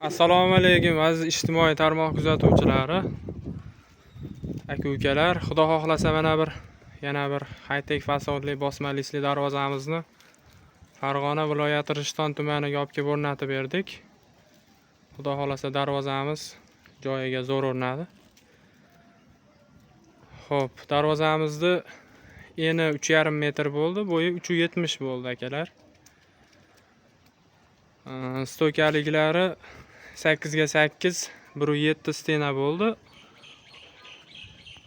Assalomu alaykum aziz ijtimoiy tarmoq kuzatuvchilari, aka-ukalar. Xudo xohlasa mana bir yana bir high-tech fasonli bosma listli darvozamizni Farg'ona viloyati Rishton tumaniga olib kelib o'rnatib berdik. Xudo xohlasa darvozamiz joyiga zo'r o'rnadi. Xo'p, darvozamizni eni 3,5 metr bo'ldi, bo'yi 3,70 bo'ldi akalar. Stokaliklari 8 ga 8 1,7 стена bo'ldi.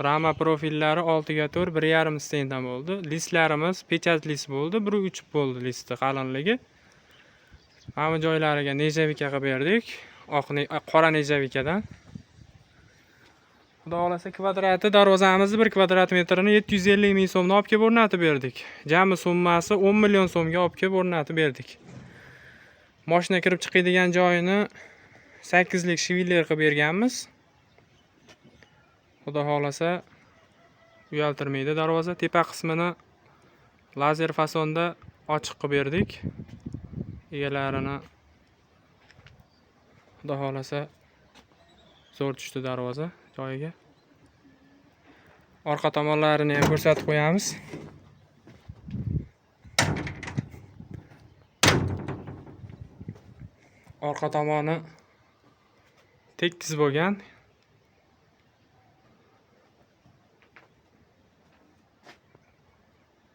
Rama profillari 6 ga 4 1,5 стена bo'ldi. Listlarimiz печать list bo'ldi, 1,3 bo'ldi listi qalinligi. Hamma joylariga нержавейка qilib berdik. Oq, qora нержавейка dan. Xudo xohlasa kvadrati darvozamizni 1 kvadrat metrini 750 ming so'mdan olib kelib o'rnatib berdik. Jami summasi 10 million so'mga olib kelib o'rnatib berdik. Moshina kirib chiqadigan joyini 8lik швеллер qilib berganmiz. Xudo xohlasa uyaltirmaydi darvoza. Tepa qismini lazer fasonda ochiq qilib berdik. Egalarini Xudo xohlasa zo'r tushdi darvoza joyiga. Orqa tomonlarini ham ko'rsatib qo'yamiz. Orqa tomoni tekis bo'lgan.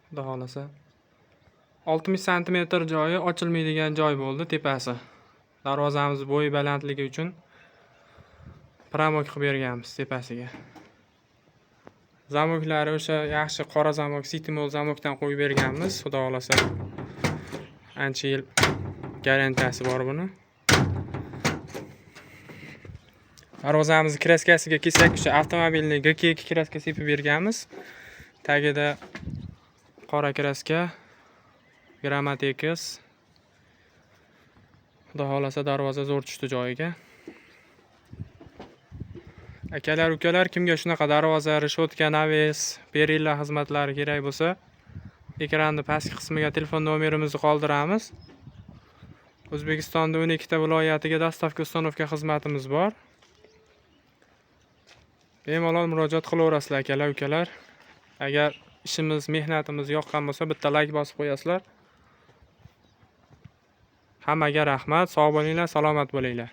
Xudo xohlasa 60 santimetr joyi ochilmaydigan joy bo'ldi tepasi. Darvozamiz bo'yi balandligi uchun pramok qilib berganmiz tepasiga. Zamoklari o'sha yaxshi qora zamok, Citimol zamokdan qo'yib berganmiz. Xudo xohlasa ancha yil garantiyasi bor buni. Darvozamizni kraskasiga kelsak, o'sha avtomobilni GK2 kraska sepib berganmiz. Tagida qora kraska, Grammatex. Xudo xohlasa darvoza zo'r tushdi joyiga. Akalar, ukalar, kimga shunaqa darvoza, reshotka, naves, perilla xizmatlari kerak bo'lsa, ekranni pastki qismiga telefon nomerimizni qoldiramiz. O'zbekistonda 12 ta viloyatiga dostavka, установка xizmatimiz bor. Bemalol murojaat qilaverasizlar akalar, ukalar. Agar ishimiz, mehnatimiz yoqqan bo'lsa, bitta like bosib qo'yasizlar. Hammaga rahmat, sog' bo'linglar, salomat bo'linglar.